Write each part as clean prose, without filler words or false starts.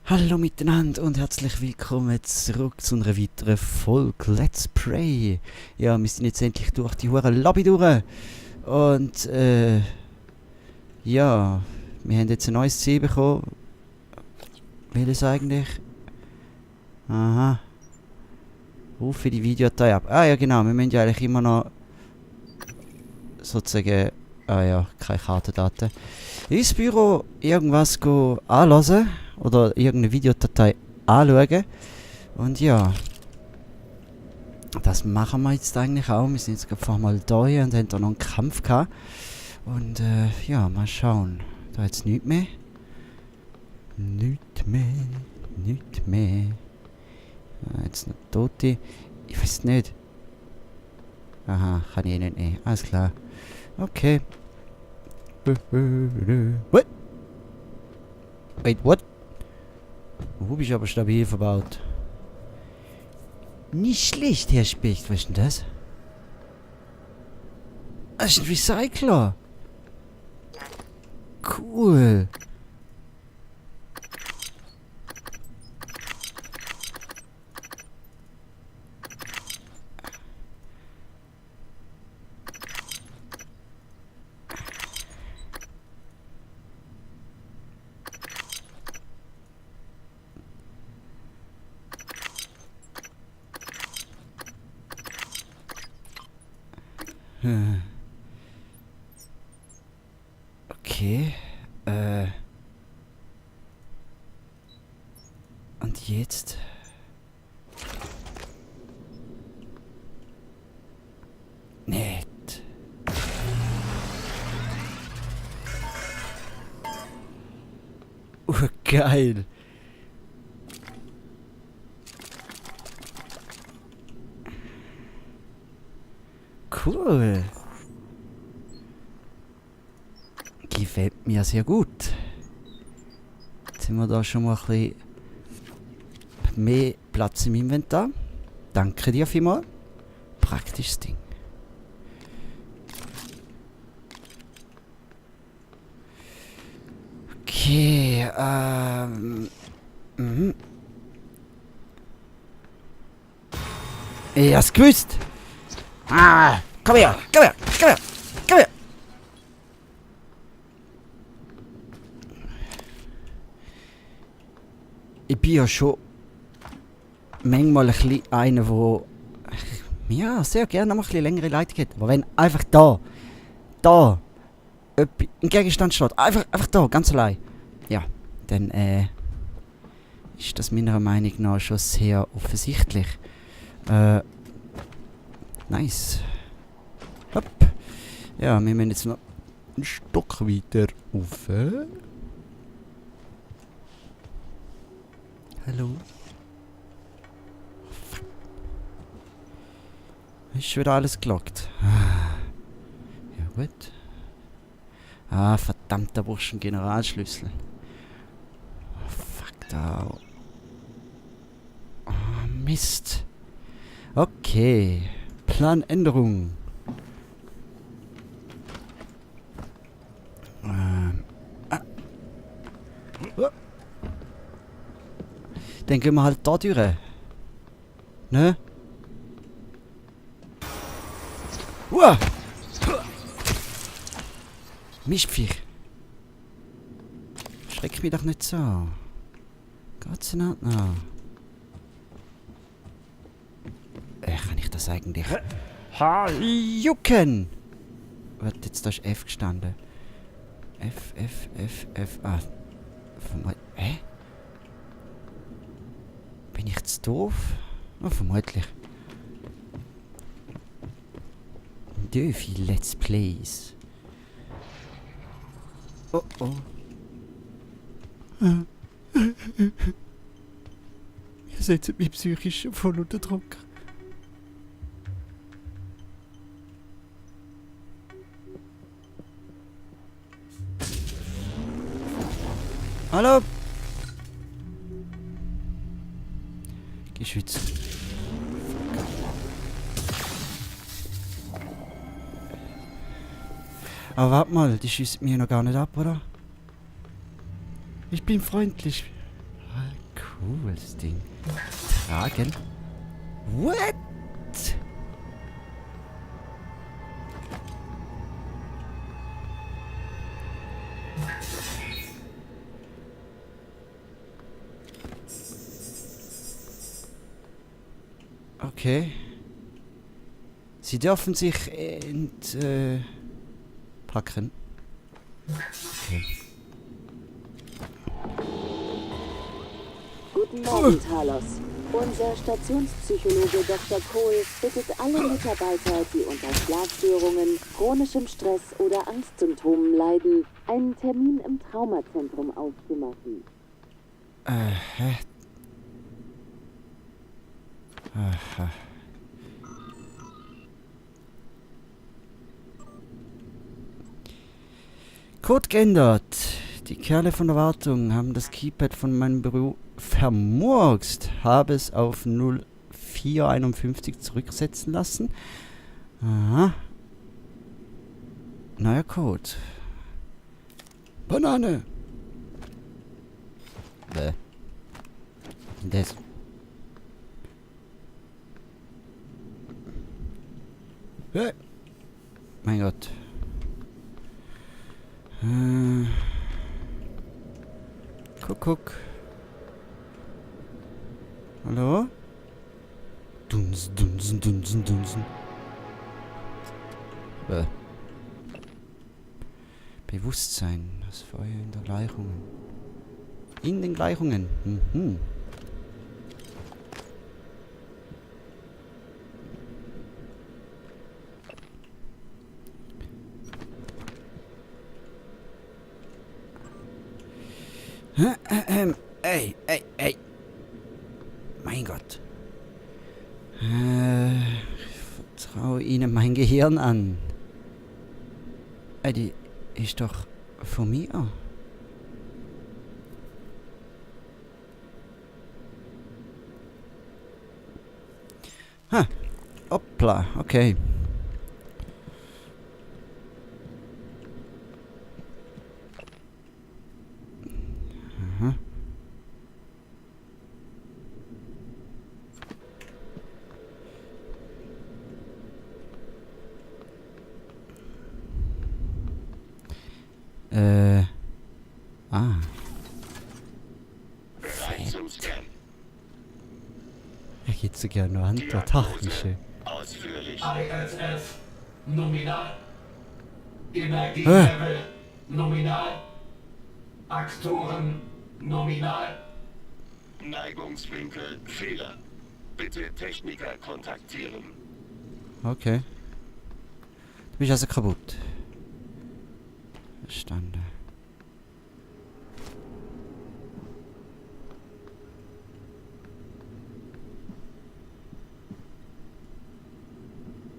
Hallo miteinander und herzlich willkommen zurück zu einer weiteren Folge Let's Pray. Ja, wir sind jetzt endlich durch die hure Lobby durch. Und ja, wir haben jetzt ein neues Ziel bekommen. Welches eigentlich? Aha. Rufe die Videodatei ab. Ah ja genau, wir müssen ja eigentlich immer noch sozusagen, keine Kartendaten. Ins Büro irgendwas anhören oder irgendeine Videodatei anschauen. Und ja, das machen wir jetzt eigentlich auch. Wir sind jetzt gerade mal da und haben da noch einen Kampf gehabt. Und ja, mal schauen. Da jetzt nichts mehr. Nichts mehr. Jetzt noch Tote. Ich weiß nicht. Aha, kann ich nicht nehmen. Alles klar. Okay. What? Wait, what? Wo bist du aber stabil verbaut? Nicht schlecht, Herr Specht. Was ist denn das? Das ist ein Recycler. Cool. Okay. Und jetzt? Nett. Geil. Cool. Gefällt mir sehr gut. Jetzt haben wir da schon mal ein bisschen mehr Platz im Inventar. Danke dir vielmals. Praktisches Ding. Okay, Ich hab's gewusst. Ah, komm her. Ich bin ja schon manchmal ein bisschen einer, der ja, sehr gerne mal ein bisschen längere Leitung hat. Aber wenn einfach da, ein Gegenstand steht, einfach da, ganz allein, ja, dann ist das meiner Meinung nach schon sehr offensichtlich. Nice. Hopp. Ja, wir müssen jetzt noch einen Stock weiter rauf. Hallo. Ist schon wieder alles gelockt. Ja gut. Ah, verdammt, da brauchst du einen Generalschlüssel. Oh, fuck da. Oh, Mist. Okay. Planänderung. Dann gehen wir halt da durch. Ne? Uah! Mistviech. Schreck mich doch nicht so. Geht's in Ordnung? Kann ich das eigentlich? Jucken! Warte, jetzt da ist F gestanden. F. Ah. Hä? Bin ich zu doof? Oh, vermutlich. Döfi Let's Plays. Oh. Ihr setzt mich psychisch voll unter Druck. Hallo? Geschützt. Aber warte mal, die schießt mir noch gar nicht ab, oder? Ich bin freundlich. Cool, das Ding. Tragen. What? Okay. Sie dürfen sich packen. Okay. Guten Morgen, Talos. Unser Stationspsychologe Dr. Cole bittet alle Mitarbeiter, die unter Schlafstörungen, chronischem Stress oder Angstsymptomen leiden, einen Termin im Traumazentrum auszumachen. Hä? Aha. Code geändert. Die Kerle von der Wartung haben das Keypad von meinem Büro vermurkst. Habe es auf 0451 zurücksetzen lassen. Aha. Neuer Code. Banane. Bäh. Was ist denn das? Hey. Mein Gott. Guck. Hallo? Dunsen. Bewusstsein. Das Feuer in der Gleichungen. In den Gleichungen. Mhm. Ey. Mein Gott. Ich vertraue Ihnen mein Gehirn an. Die ist doch von mir. Hoppla, okay. Aha. Ich hätte so gerne noch andere technische. ISF nominal. Energielevel nominal. Aktoren nominal. Neigungswinkel Fehler. Bitte Techniker kontaktieren. Okay. Du bist also kaputt. Verstanden.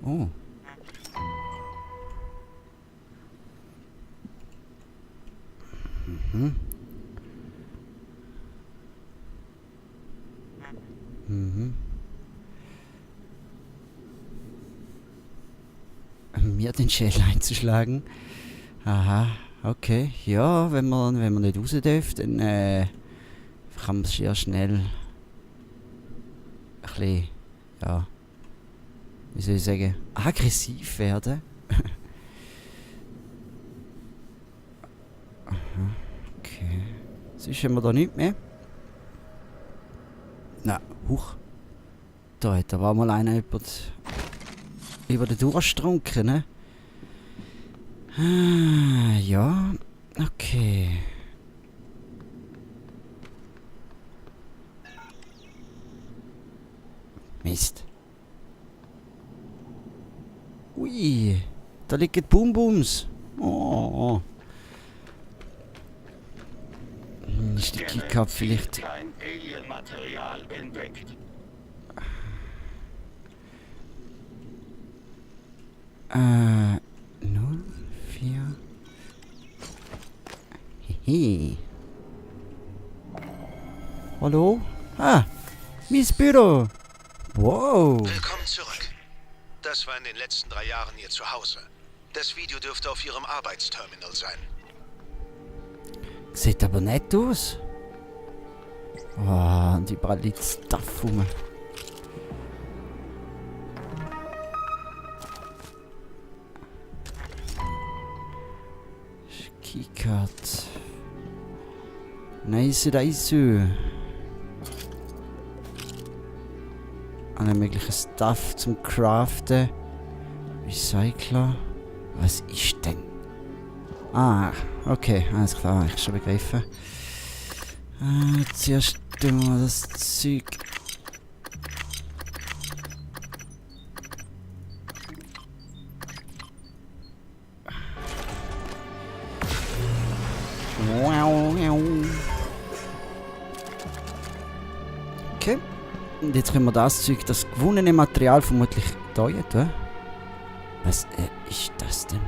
Oh. Mhm. Mir den Schädel einzuschlagen. Aha, okay. Ja, wenn man nicht raus darf, dann kann man sehr schnell ein bisschen, ja, wie soll ich sagen, aggressiv werden. Aha, okay. Sonst haben wir da nichts mehr. Na, huch. Da hat aber mal einer über den Durst getrunken, ne? Ja, okay. Mist. Ui, da liegen Bum-Bums. Oh. Ist die Keycap vielleicht... Kein Alien-Material entdeckt. 04. Hehe. Hallo? Miss Büro. Wow. Willkommen zurück. Das war in den letzten 3 Jahren Ihr Zuhause. Das Video dürfte auf Ihrem Arbeitsterminal sein. Sieht aber nett aus. Oh, und überall liegt Stuff rum. Keycard. Nice. Alle möglichen Stuff zum Craften. Recycler. Was ist denn? Ah, okay, alles klar, ich schon begriffen. Zuerst tun wir das Zeug. Okay. Und jetzt können wir das Zeug, das gewonnene Material vermutlich da jetzt, oder? Was ist das denn?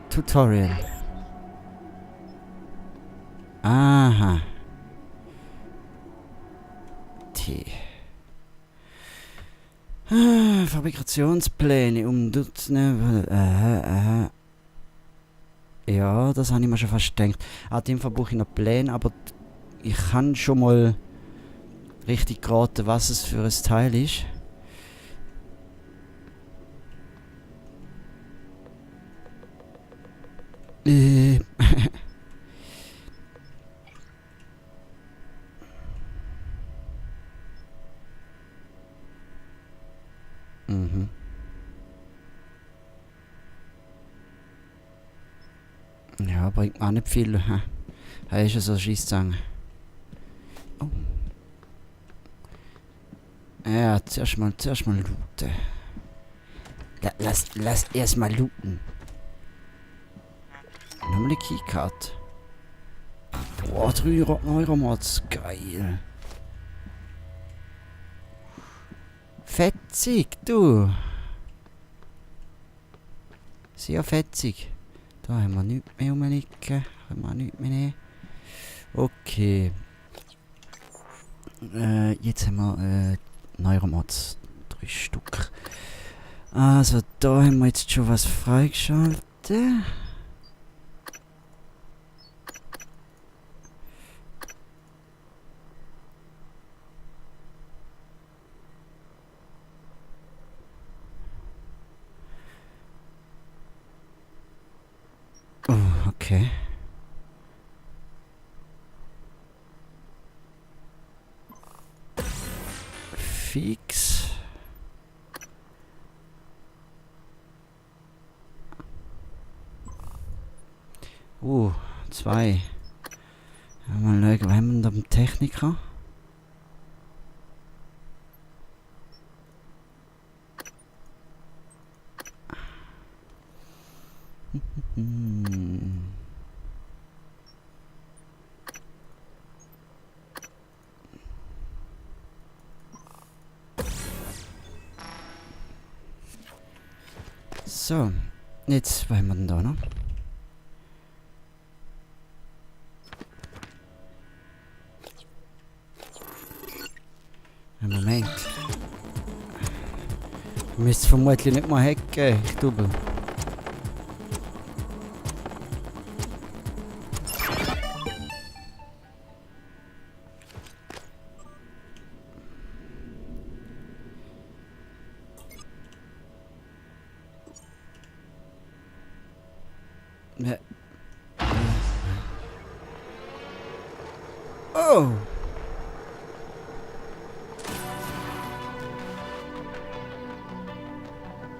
Tutorial. Aha. T. Fabrikationspläne um Dutzende. Ja, das habe ich mir schon fast gedacht. An dem Fall brauche ich noch Pläne, aber ich kann schon mal richtig geraten, was es für ein Teil ist. Mhm. Ja, bringt mir auch nicht viel. Er ist ja so Scheisszange. Oh. Ja, zuerst mal looten. Lass erst mal looten. Nochmal eine Keycard. Boah, 3 Euro Mods. Geil. Fetzig, du. Sehr fetzig. Da haben wir nichts mehr rumliegen. Können wir nichts mehr nehmen. Okay. Jetzt haben wir Neuromods. 3 Stück. Also, da haben wir jetzt schon was freigeschaltet. Oh, okay. Fix. 2. Mal schauen, haben wir da einen Techniker? So, jetzt, was haben wir denn da noch? Moment. Ich müsste vermutlich nicht mal hacken, ich double. Oh!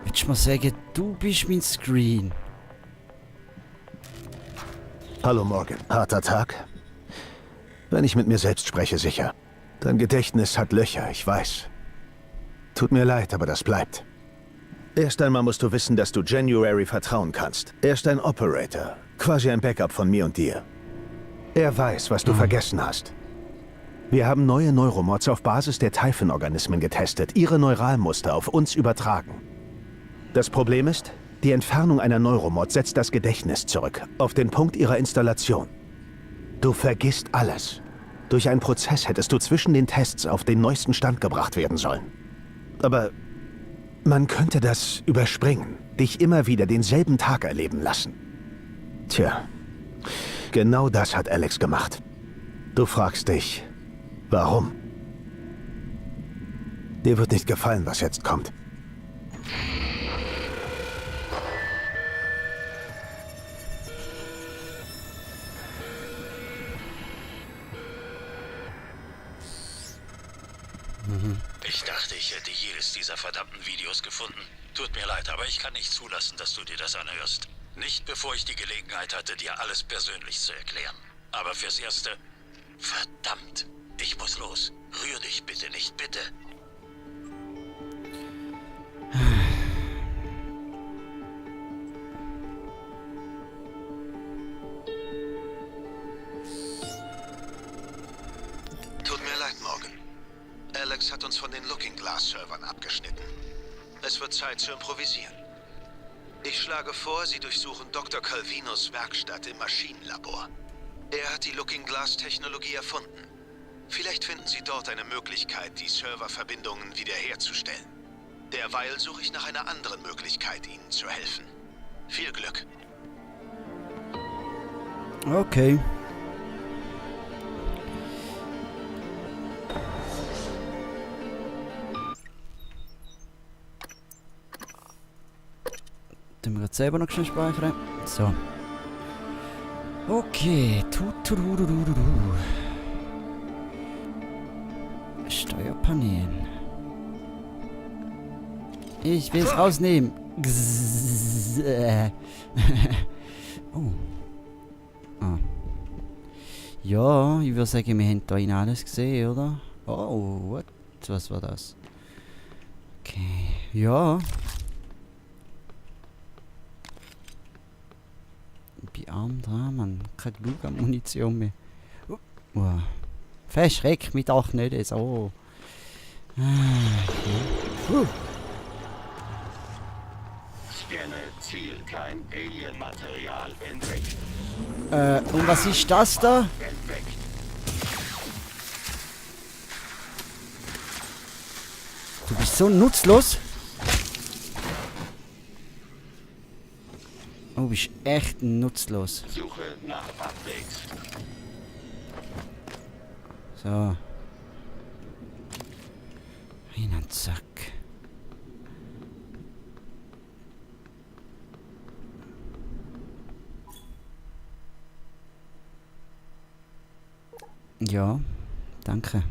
Willst du mal sagen, du bist mein Screen? Hallo Morgan. Harter Tag? Wenn ich mit mir selbst spreche, sicher. Dein Gedächtnis hat Löcher, ich weiß. Tut mir leid, aber das bleibt. Erst einmal musst du wissen, dass du January vertrauen kannst. Er ist ein Operator, quasi ein Backup von mir und dir. Er weiß, was du vergessen hast. Wir haben neue Neuromods auf Basis der Typhon-Organismen getestet, ihre Neuralmuster auf uns übertragen. Das Problem ist, die Entfernung einer Neuromod setzt das Gedächtnis zurück, auf den Punkt ihrer Installation. Du vergisst alles. Durch einen Prozess hättest du zwischen den Tests auf den neuesten Stand gebracht werden sollen. Aber man könnte das überspringen, dich immer wieder denselben Tag erleben lassen. Tja, genau das hat Alex gemacht. Du fragst dich, warum? Dir wird nicht gefallen, was jetzt kommt. Ich dachte, ich hätte jedes dieser verdammten Videos gefunden. Tut mir leid, aber ich kann nicht zulassen, dass du dir das anhörst. Nicht bevor ich die Gelegenheit hatte, dir alles persönlich zu erklären. Aber fürs Erste, verdammt, ich muss los. Rühr dich bitte nicht, bitte. Tut mir leid, Morgan. Alex hat uns von den Looking Glass Servern abgeschnitten. Es wird Zeit zu improvisieren. Ich schlage vor, Sie durchsuchen Dr. Calvinos Werkstatt im Maschinenlabor. Er hat die Looking Glass Technologie erfunden. Vielleicht finden Sie dort eine Möglichkeit, die Serververbindungen wiederherzustellen. Derweil suche ich nach einer anderen Möglichkeit, Ihnen zu helfen. Viel Glück. Okay. Tun wir jetzt selber noch schnell speichern. So. Okay. Steuerpanel. Ich will es rausnehmen. Oh. Ah. Ja, ich würde sagen, wir haben da in alles gesehen, oder? Oh, what? Was war das? Okay. Ja. Bei Arm dran, man. Keine Luga-Munition mehr. Oh. Verschreckt mich doch nicht so. Okay. Scanne Ziel, kein Alien-Material entdeckt. Und was ist das da? Entdeckt. Du bist so nutzlos. Oh, du bist echt nutzlos. Suche nach Updates. So. Hin und zack. Ja, danke.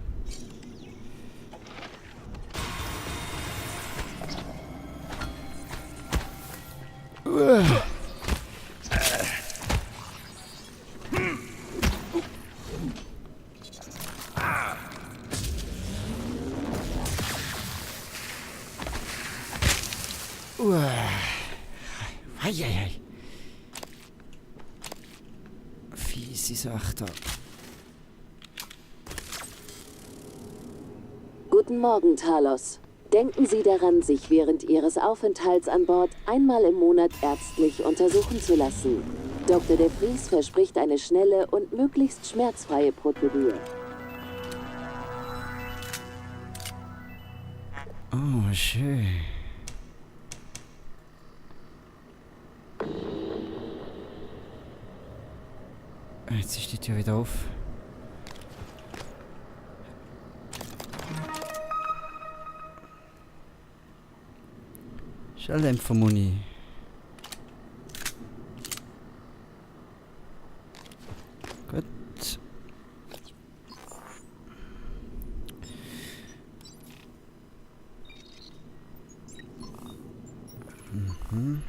Eieiei. Fiese Sache da. Guten Morgen, Talos. Denken Sie daran, sich während Ihres Aufenthalts an Bord einmal im Monat ärztlich untersuchen zu lassen. Dr. De Vries verspricht eine schnelle und möglichst schmerzfreie Prozedur. Oh, schön. Jetzt ist die Tür wieder auf. Schalldämpfer, Muni. Gut. Mhm.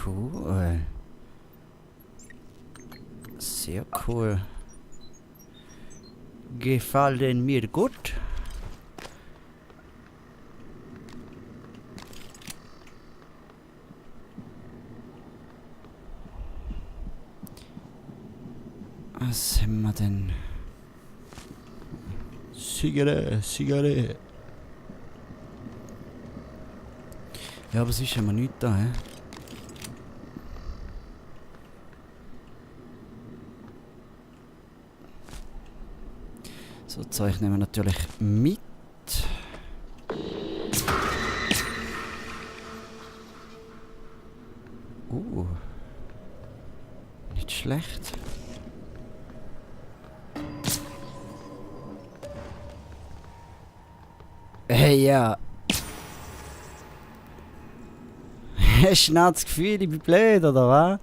Cool. Sehr cool. Gefallen mir gut. Was haben wir denn? Zigarette. Ja, aber es ist immer nichts da, hä? So Zeug nehmen wir natürlich mit. Nicht schlecht. Hey, ja. Hast du noch das Gefühl, ich bin blöd, oder was?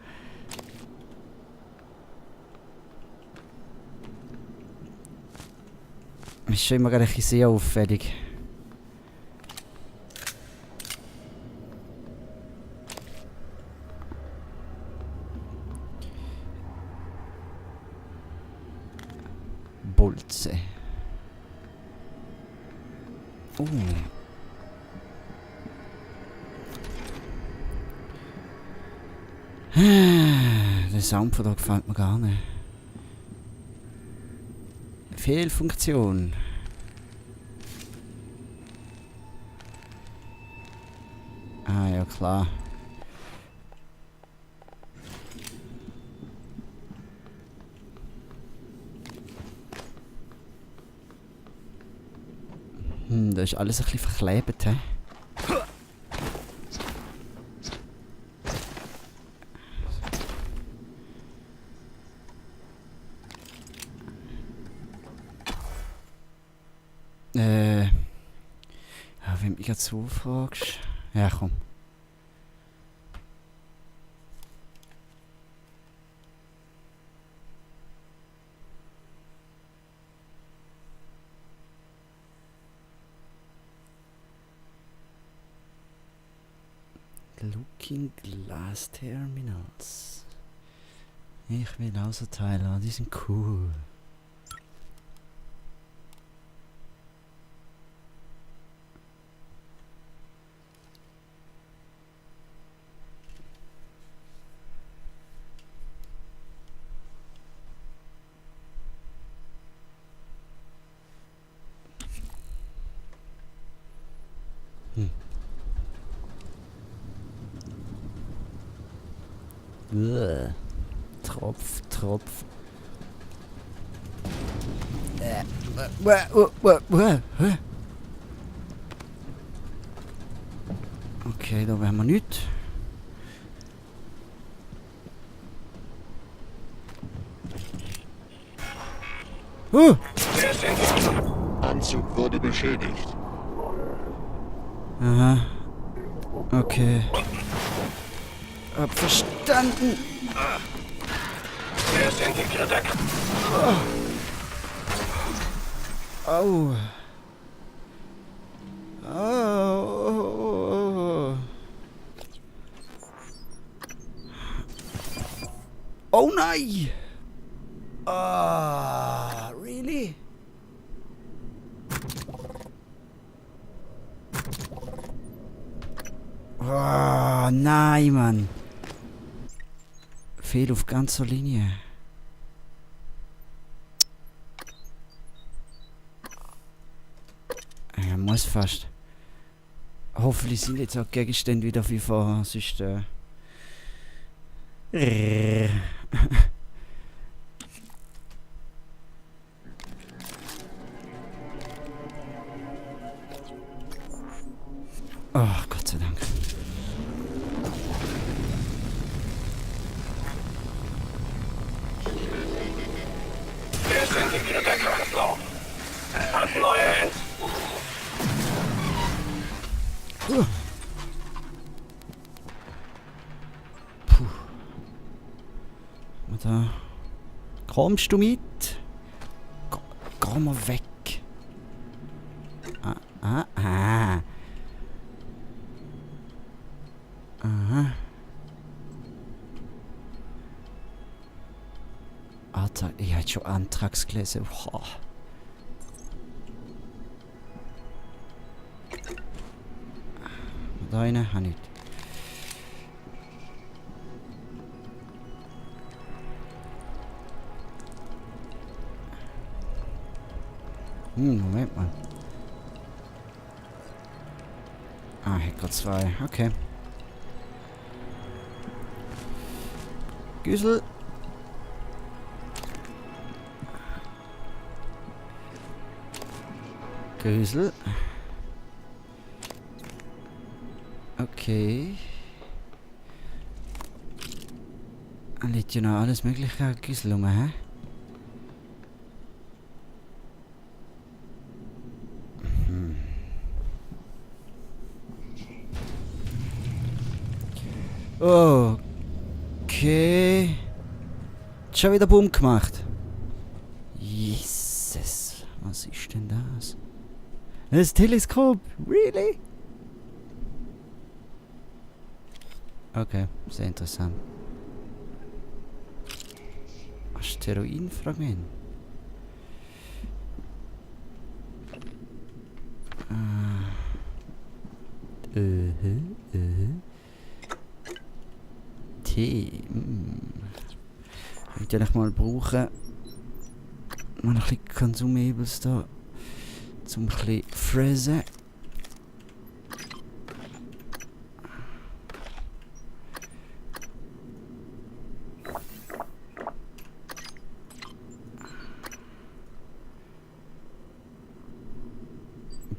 Ist schon immer ein bisschen sehr auffällig. Bolze. Der Sound von da gefällt mir gar nicht. Fehlfunktion. Ah ja, klar. Da ist alles ein bisschen verklebt, hä? Ja, wenn du mich jetzt so fragst. Ja, komm. Looking Glass Terminals. Ich will Außenteile haben, die sind cool. Tropf, Tropf. Okay, da werden wir nicht. Anzug wurde beschädigt. Aha. Okay. Hab verstanden. Desintegrierter. Au. Au. Oh nein! Ah, really? Oh, nein, Mann. Fehl auf ganzer Linie. Ja, muss fast. Hoffentlich sind jetzt auch Gegenstände wieder wie vorher, sonst Oh, Gott sei Dank. Desintegrierter Kreislauf. Erneuert. Puh. Da. Kommst du mit? Geh mal weg. Aha. Alter, ich hätte schon Antrags gelesen. Boah. Da rein, habe ich nicht. Moment mal. Ah, ich hab grad zwei. Okay. Güssel. Grüsel. Okay. Da liegt ja noch alles mögliche an Güssel rum, hä? Okay. Schon wieder Bumm gemacht. Jesus. Was ist denn das? Das Teleskop. Really? Okay, sehr interessant. Asteroidenfragment. Tee. Ich würde mal brauchen. Mal ein bisschen Konsumables da. Zum ein bisschen fräsen.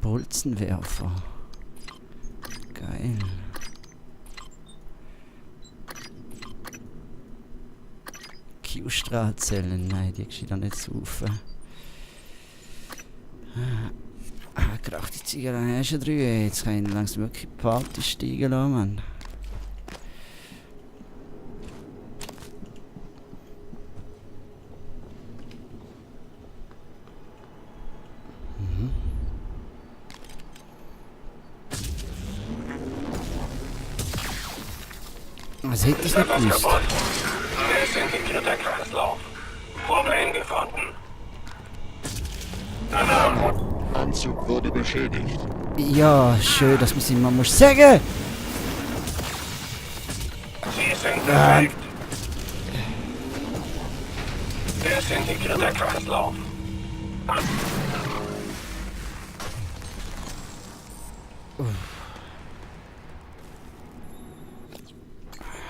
Bolzenwerfer. Geil. Q-Strahlzellen, nein, die geschieht auch nicht saufen. Gerauchte Zigaretten, ja schon 3. Jetzt kann ich langsam wirklich Party steigen lassen, Mann. Was hätte ich nicht gewusst? Desintegrierter Kreislauf. Problem gefunden. Anzug wurde beschädigt. Ja, schön, dass man es immer muss sagen. Sie sind defekt. Desintegrierter Kreislauf.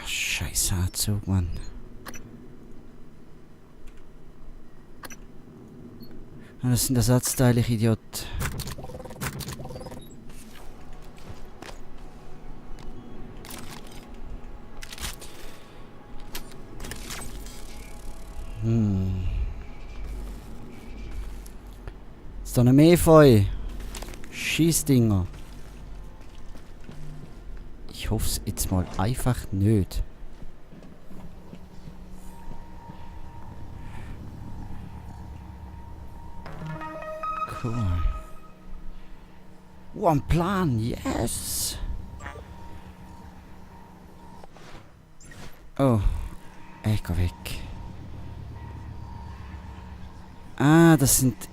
Scheiße Anzug, Mann. Das sind Ersatzteile, ich Idiot. Ist da noch mehr von euch? Schießdinger. Ich hoffe es jetzt mal einfach nicht. Cool. Oh, ein Plan, yes! Oh, ich geh weg. Ah, das sind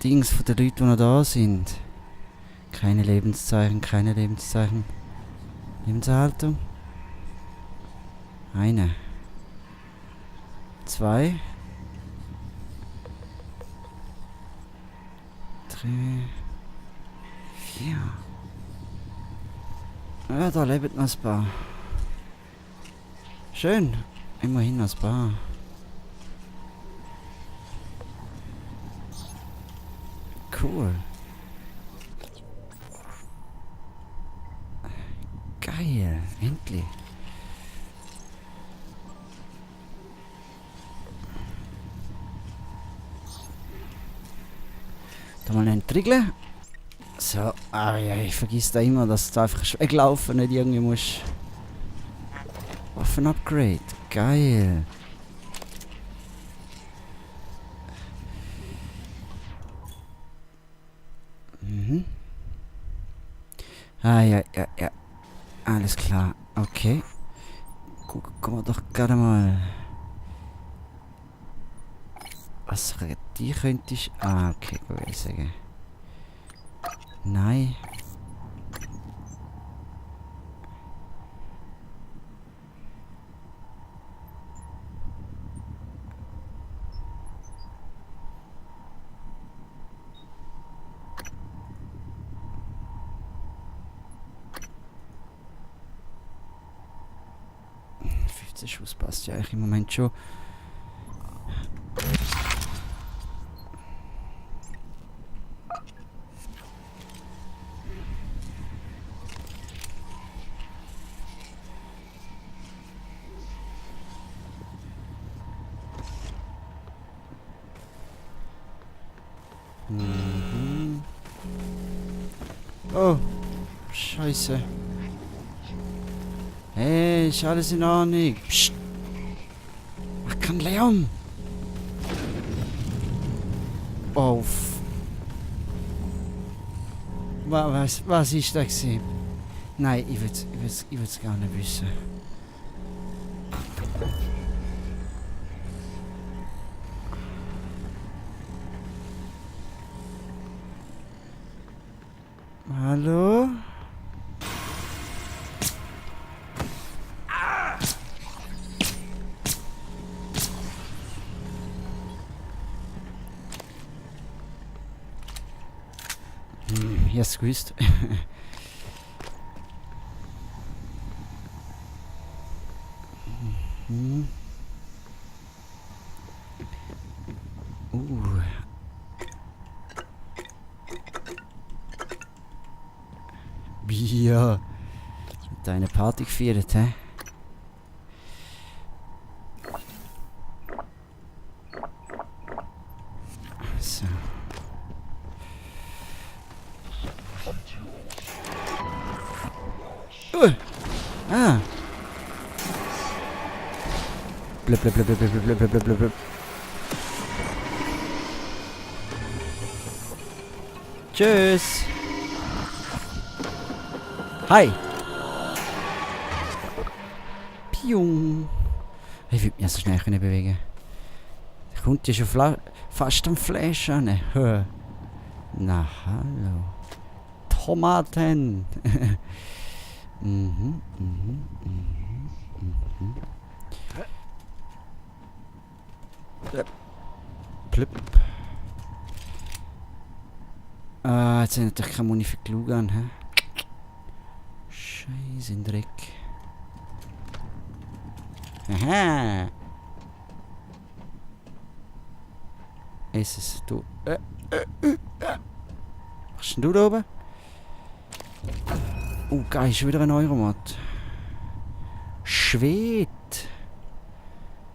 Dings von den Leuten, die noch da sind. Keine Lebenszeichen, keine Lebenszeichen. Lebenserhaltung. 1. 2. 3. 4. Ja, da lebt noch ein paar. Schön. Immerhin noch ein paar. Cool. Geil. Endlich. Da mal einen Trigger. So, ah ja, ich vergiss da immer, dass du einfach weglaufen nicht irgendwie musst. Waffen-Upgrade. Geil. Mhm. Ah ja, ja, ja. Alles klar. Okay. Gucken wir doch gerade mal. Was die könnte ich... Ah, okay, gut, ich sagen. Nein. Schuss passt ja eigentlich im Moment schon. Mhm. Oh, Scheiße. Hey, ist alles in Ordnung? Psst. Mach keinen Lärm. Oh. Was ist das gewesen? Nein, ich will's gar nicht wissen. Hallo? Ich hab's gewusst. Mhm. Bier. Deine Party gefeiert, hä? So. Ah. Blub, blub, blub, blub, blub, blub, blub, blub, blub. Tschüss. Hi. Piung. Ich würde mich so schnell bewegen. Der kommt ja schon fast am Fleisch an. Na, hallo. Tomaten. Plüpp. Ah, jetzt sind natürlich keine Muni für die Lug an, hä? Scheiße, in Dreck. Aha! Ist es du? Was ist denn du da oben? Oh, geil, schon wieder ein Euromat. Schwed!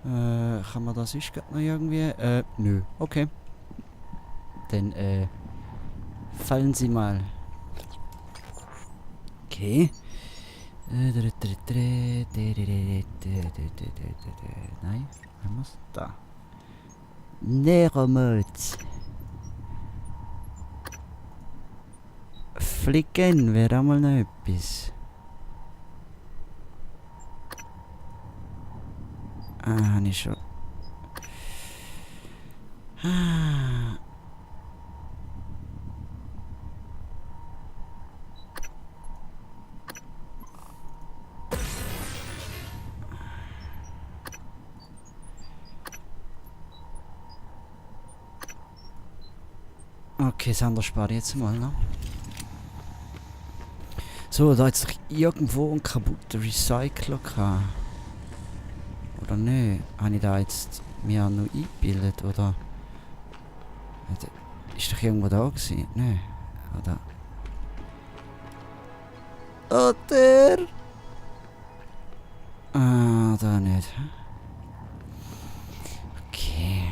Kann man das sonst noch irgendwie? Nö. Okay. Dann, fallen Sie mal. Okay. Nein, haben wir's? Da. Neromot. Flicken wäre auch mal noch etwas. Ah, nicht schon. Ah. Okay, das andere spare ich jetzt mal noch. So, da hat es irgendwo einen kaputten Recycler gehabt. Oder ne? Habe ich da jetzt mir noch eingebildet, oder? Ist doch irgendwo da gewesen? Ne? Oder? Oder? Ah, da nicht. Okay.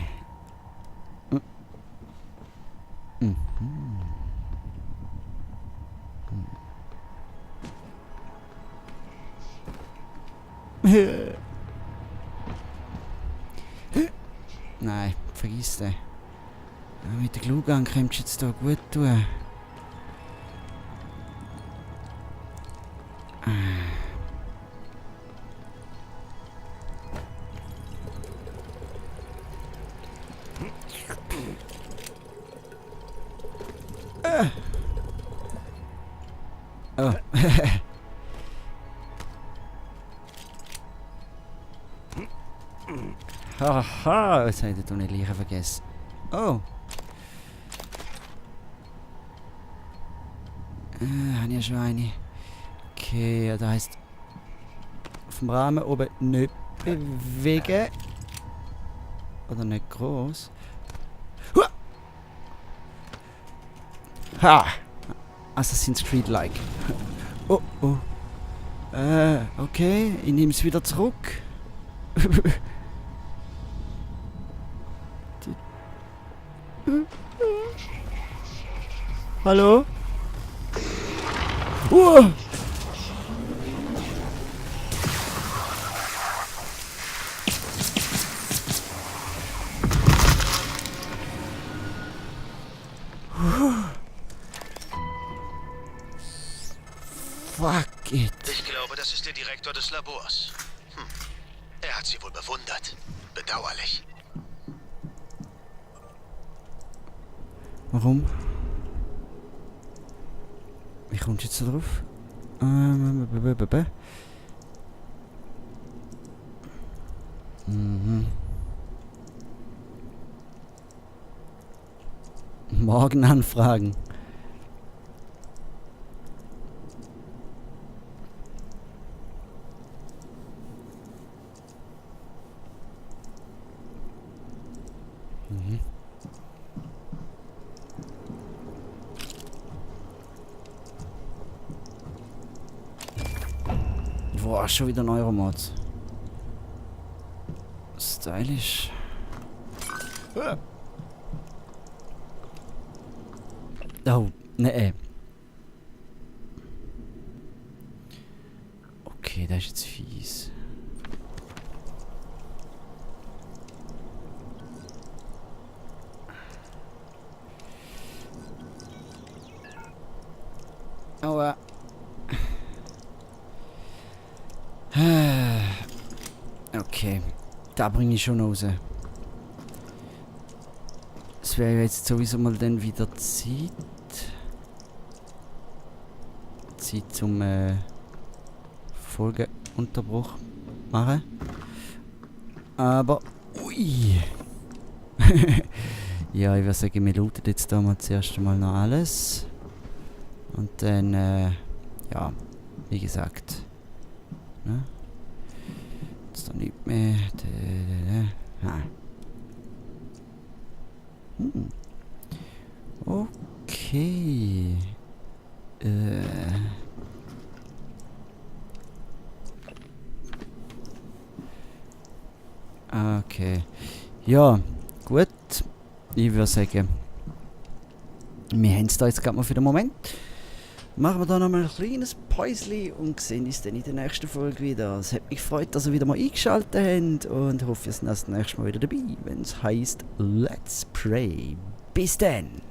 Nein, vergiss den. Mit der Glugang könntest du jetzt hier gut tun. Oh. Haha, jetzt habe ich den Leichen vergessen. Oh. Habe ich ja schon eine. Okay, ja, das heisst auf dem Rahmen oben nicht bewegen. Oder nicht groß. Ha! Assassin's Creed-like. Oh, oh. Okay, ich nehme es wieder zurück. Hallo? Fuck it. Ich glaube, das ist der Direktor des Labors. Er hat sie wohl bewundert. Bedauerlich. Warum? Wie kommst du jetzt da drauf? Morgen anfragen. Boah, schon wieder ein Euromods. Stylisch. Oh, ne. Okay, das ist jetzt fies. Aua. Okay, da bringe ich schon raus. Es wäre jetzt sowieso mal dann wieder Zeit. Zeit zum Folgeunterbruch machen. Aber, ui. Ja, ich würde sagen, wir looten jetzt da mal zuerst mal noch alles. Und dann, ja, wie gesagt. Ne? Jetzt da nicht mehr. Okay. Okay. Ja, gut. Ich würde sagen, wir haben es da jetzt gerade mal für den Moment. Machen wir da noch mal ein kleines Päuschen und sehen uns dann in der nächsten Folge wieder. Es hat mich gefreut, dass ihr wieder mal eingeschaltet habt und hoffe, ihr seid das nächste Mal wieder dabei, wenn es heisst Let's Pray. Bis dann!